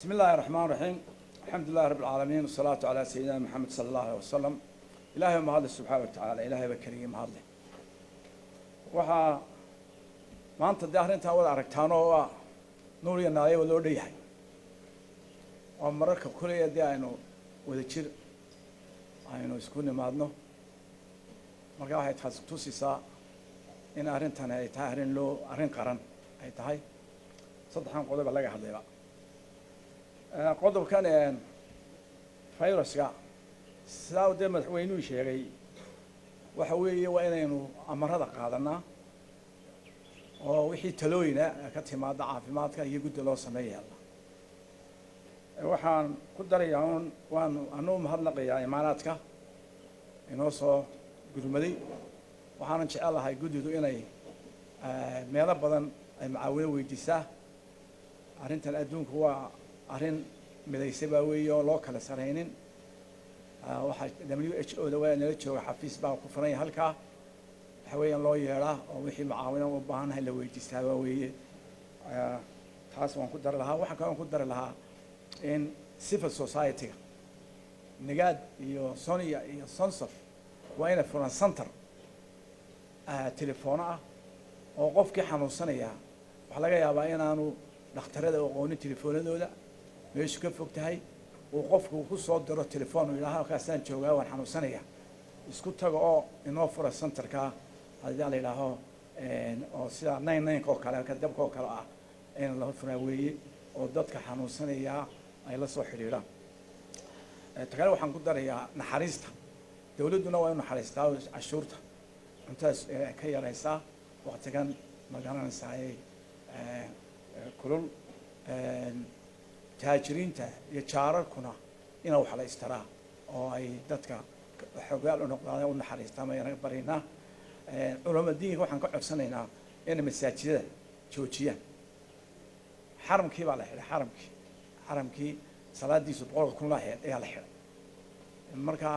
بسم الله الرحمن الرحيم، الحمد لله رب العالمين، والصلاة على سيدنا محمد صلى الله عليه وسلم. Ilaahay mahadle subxaana watacaala. Ilaahay baa keligii mahadle. Waxaa maanta dee arrintaa wada aragtaan oo ah nuur iyo naayaba loo dhanyahay. Waa mararka kulaya dee aynu wada jir aynu isku nimaadno. Marka waxay taas tusisaa in arrintani ay tahay arrin loo arrin qaran ay tahay. Saddexan qodoba laga hadlayba, qodobkan viruska, sidaa dee madaxweynuhu sheegay, waxa weeye waa inaynu amarada qaadanaa oo wixii talooyina ka timaada caafimaadka iyo guddi loo sameeya. Waxaan ku darayaa un waanu anuu mahadnaqayaa Imaaraadka inoo soo gurmaday. Waxaanan jecel lahay guddidu inay meelo badan ay macaawino weydiisaa. Arrintan adduunku waa arrin midaysay baa weeye oo loo kala saraynin. Waxaa WHO da waa nala jooga, xafiis baa ku furan yahay halkaa. Waxa weeyaan loo yeedhaa oo wixii macaawino u baahannahay la weydiistaa baa weeye. Taas waan ku dari lahaa. Waxaan kaloo ku dari lahaa in civil society-ga, Nagaad iyo SONYO iyo SONSAF, waa inay furan center telefoono ah oo qofkii xanuunsanaya waxaa laga yaabaa inaanu dhakhtarada aqoonin, telefoonadooda meeshu ka fog tahay, uu qofku ku soo diro telefoon uu yidhaha, "Halkaasaan joogaa, waan xanuunsanaya." Isku taga oo inoo fura centerka haddii la yidhaaho, oo sida 99 oo kale, halka dabka oo kale ah in la furaa weeye oo dadka xanuunsanaya ay la soo xidhiidhaan. Ta kale waxaan ku darayaa naxariista. Dawladduna waa inu naxariistaa oo cashuurta cuntadaas ka yaraysaa waqtigan, ma garanaysaa, kulul. Taajiriinta iyo jaararkuna ina wax la istaraa oo ay dadka xogaal u noqdaan, u naxariistaan ayaan naga baryaynaa. Culama diinka waxaan ka codsanaynaa inay masaajidada joojiyaan. Xaramkii baa la xidhay, xaramkii salaadiisu 100,000 la xidhay ayaa la xidhay. Marka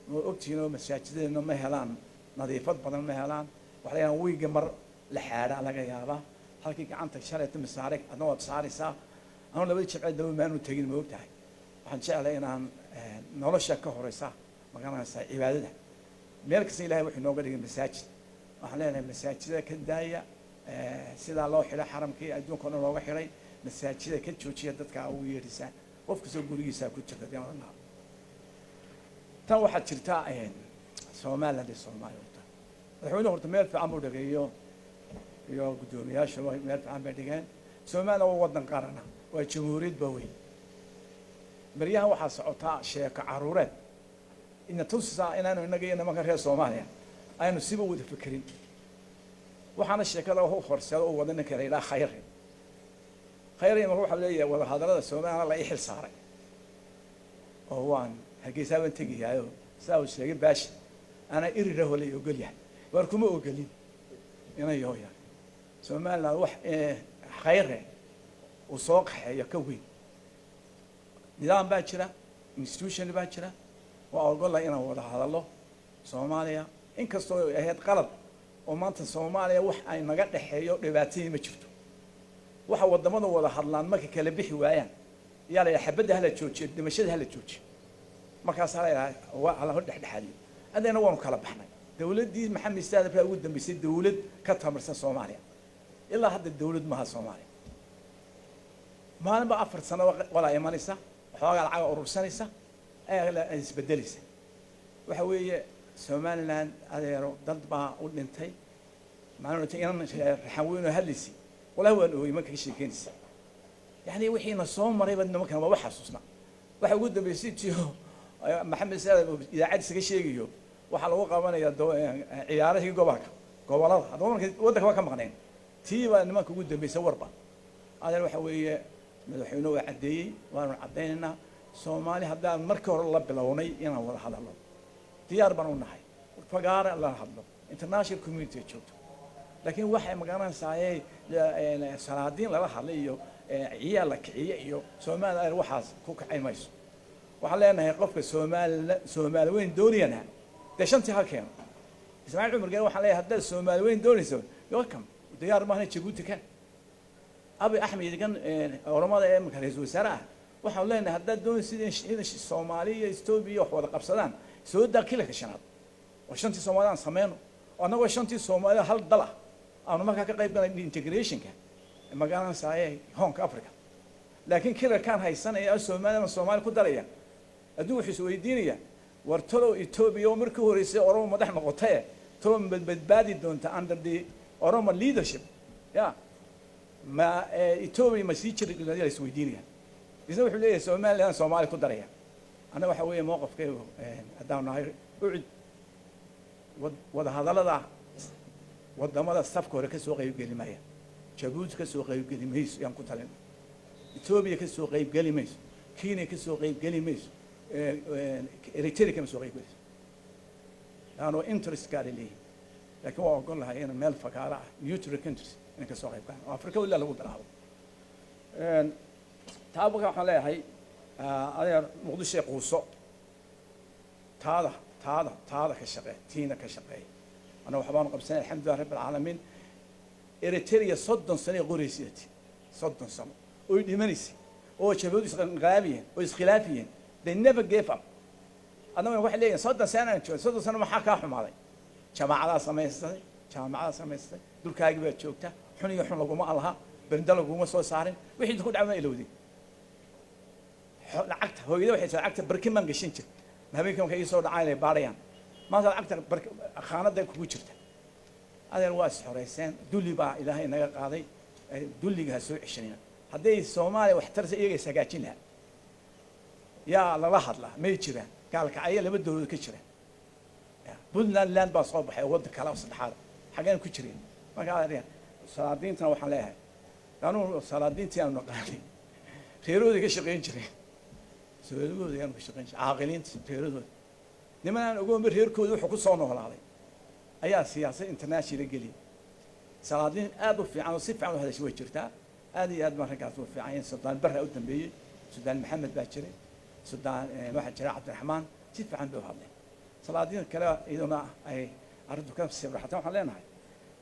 ma ogtihiin oo masaajidadeenna ma helaan nadiifad badan, ma helaan. Waxa laga yaabaa wiiga mar la xaadhaa laga yaabaa. Halkii gacanta shalayta masaare adna waad saaraysaa. Anu labadii jimceed daba maanu tegin, ma ogtahay. Waxaan jeclay inaan nolosha ka horeysa, ma garanaysaa, cibaadada. Meel kasta Ilahay wuxuu nooga dhigay masaajid. Waxaan leenahay masaajidada ka daaya sidaa loo xidhay xaramkii, adduunka o dhan looga xidhay. Masaajida ka joojiya, dadka ugu yeedhisaan, qof kastoo gurigiisa ku jirta dee odhan lahaa. Tan waxaa jirta Somaliland iyo Soomaaliya. Horta madaxweynuhu horta meel fiican buu dhigay iyo guddoomiyaasha meel fiican bay dhigeen. Somaliland waa waddan qarana, waa jamhuuriyad ba weyn. Maryahan waxaa socotaa sheeko caruureed ina tusisaa inaanu innaga iyo nimanka reer Soomaaliya aynu siba wada fekerin. Waxaana sheekada u horseeda u wada ninka la yidhaha Khayre. Khayre marka waxaa leeyahay wadahadallada Somaliland la ii xil saaray oo waan Hargeysaa baan tegayaayo. Sidaa uu sheegay Baashi, anaa iriraho la ogol yahay. Waar kuma ogolin inay yooyaan Somaliland. Wax Khayre uu soo qaxeeyo ka weyn, nidaam baa jira, institution baa jira. Waa ogolla inaan wada hadallo Soomaaliya, inkastoo ay ahayd qalad oo maanta Soomaaliya wax ay naga dhexeeyo dhibaatadii ma jirto. Waxa waddamada wada hadlaan markay kala bixi waayaan yaa la yidhaha xabadda hala joojiyo, dhimashada hala joojiyo, markaasaa la yidhaha waa hala dhexdhexaadiyo. Haddana waanu kala baxnay. Dawladdii Maxamed Saad baa ugu dambeysay dawlad ka tamarsan Soomaaliya. Ilaa hadda dawlad maaha Soomaaliya. Maalinba 4 sano walaa imanaysa, waxoogaa lacaga urursanaysa, ayaa isbedelaysa. Waxa weeye Somaliland, adeero, dad baa u dhintay maalin dhintay. Inan raxan weyn oo hadlaysay, wallahi waan ooyey marka ka sheekeynaysa. Yani wixiina soo marayba nimankan waaba xasuusna. Waxa ugu dambeysay tiyo Maxamed Saad idaacadiisa ka sheegayo, waxaa lagu qabanayaa ciyaarahii gobolka, gobolada. Haddaba marka waddanka waa ka maqneen, tii baa nimanka ugu dambeysay warba. Adeer, waxa weeye madaxweyne waa caddeeyey, waanu caddaynaynaa. Soomaali haddaan markii hore la bilownay inaan wada hadalno, diyaar baan u nahay fagaara la hadlo, international community joogto. Laakiin waxay magaranaysaa salaadiin lala hadlay iyo ciyaal la kiciye iyo Soomaaliya waxaas ku kacay mayso. Waxaan leenahay qofka Soomaali Soomaali weyn doonayana dee shantii ha keeno. Ismaaciil Cumar Geele waxaan leeyahay, haddaad Soomaali weyn doonayso, welcome, diyaar maahna. Jabuuti kan Abi Axmed, kan Oromada ee imika ra-iisul wasaare ah, Waxaan leenahay, haddaad doonaysid in Soomaaliya iyo Etoobiya wax wada qabsadaan, soo daa Kilalka Shanaad oo shantii Soomaalida aan sameyno, oo annagoo shantii Soomaalida hal dal ah aanu markaa ka qayb galnay integrationka magaalada saaye Hornka Africa. Laakiin kilalkaan haysanaya oo Soomaaliya Soomaali ku daraya, adduun wuxuu is weydiinaya: war talow Etoobiya oo markii horeysay Oromo madax noqotaye, talow ma badbaadi doonta under the Oromo leadership? Ya ma Etoobiya ma sii jiri la is weydiinaya. Isna wuxuu leeyahay Somaliland Soomaali ku daraya. Annaga waxa weeye mowqafkaygu, haddaanu nahay UCID, wadahadallada wadamada safka hore ka soo qaybgeli maya. Jabuuti ka soo qaybgeli mayso yaan ku talin, Etoobiya ka soo qaybgeli mayso, Kenya ka soo qaybgeli mayso, Eritrea kama soo qaybgelayso, laanno interest gaara leeyihin. Laakiin waa ogol lahay in meel fakaara ah, neutral countries, inay ka soo qayb galaan oo Africa ilaa lagu bilaabo. Taa marka waxaan leeyahay, adeer Muqdisho quuso, taada taada taada ka shaqee, tiina ka shaqeey. Anna waxbaanu qabsanay, alxamdulilah rabbi alcaalamiin. Eritrea 30 sano ay qoraysay, 30 sano oy dhimanaysay oo jabhadu isqaabiyeen oo iskhilaafiyeen. They never gave up. Adnaga waxay leeyihin 30 sano aan jooga. 30 sano maxaa kaa xumaaday? Jaamacadaa samaystay, jaamacadaa samaystay, dhulkaagii baa joogta. Xun iyo xun laguma alaha, berinda laguma soo saarin. Wixii ku dhacay ma ilowday. Lacagta hooyada waxay tahay lacagta barkin baan gashan jir, ma habeenkii markay ii soo dhacaan inay baarayaan. Maanta lacagta khaanada kugu jirta. Adeer, waa is xoreyseen, dulli baa Ilaahay naga qaaday, dulliga ha soo ceshanina. Hadday Soomaaliya wax tarsa, iyaga is hagaajin lahaa. Yaa lala hadlaa? May jiraan. Gaalkacyo laba dowladood ka jira, Puntland land baa soo baxay oo waddan kale oo saddexaad xaggeen ku jireen. Marka adeer, salaadiintana waxaan leeyahay, anugu salaadiintii aanu naqaanay reerahooda ka shaqayn jireen, reerahooda ayaanu ka shaqayn jiray. Caaqiliinta reerahooda, niman aan ogoonba reerkooda wuxuu ku soo noolaaday ayaa siyaasad international geliyay. Salaadiin aad u fiican oo si fiican u hadashay way jirtaa. Aad iyo aad baan raggaas u fiican yahay. Suldaan Barra u dambeeyey, Suldaan Maxamed baa jiray, Suldaan waxaa jira Cabdiraxmaan, si fiican bay u hadleen. Salaadiin kale iyaduna ay arrintu ka sibraxatan, waxaan leenahay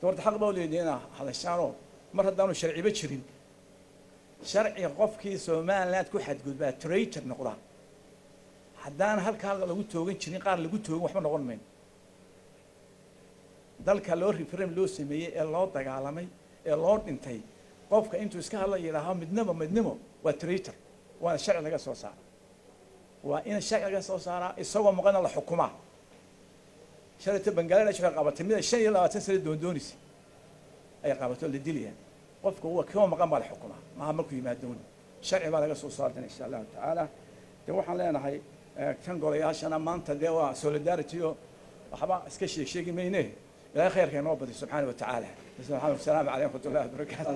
doorta xaq baa u leedahay inaa hadashaanoo mar haddaanu sharciba jirin, sharci qofkii Somaliland ku xadgudbaa traitor noqdaa. Haddaan halkaa lagu toogan jirin, qaar lagu toogan, waxba noqon mayno. Dalka loo referendum loo sameeyey ee loo dagaalamay ee loo dhintay, qofka intuu iska hadla yidhaaho midnimo midnimo, waa traitor. Waana sharci laga soo saara, waa in sharci laga soo saaraa, isagoo maqana la xukumaa. Shalayta Bangladesh waxay qabatay mid ay 25 sano doondoonaysa ay qabato, la dilayaan. Qofka waa koo maqan baa la xukumaa, maaha markuu yimaado. Sharci baa laga soo saari doona insha Allahu tacaala. De waxaan leenahay tan golayaashana maanta dee waa solidarity oo waxba iska sheeg sheegi mayne. Ilahay khayrka inoo badiyo subxaana wa tacaala. Asalaamu calaykum waraxmatullahi wabarakaatu.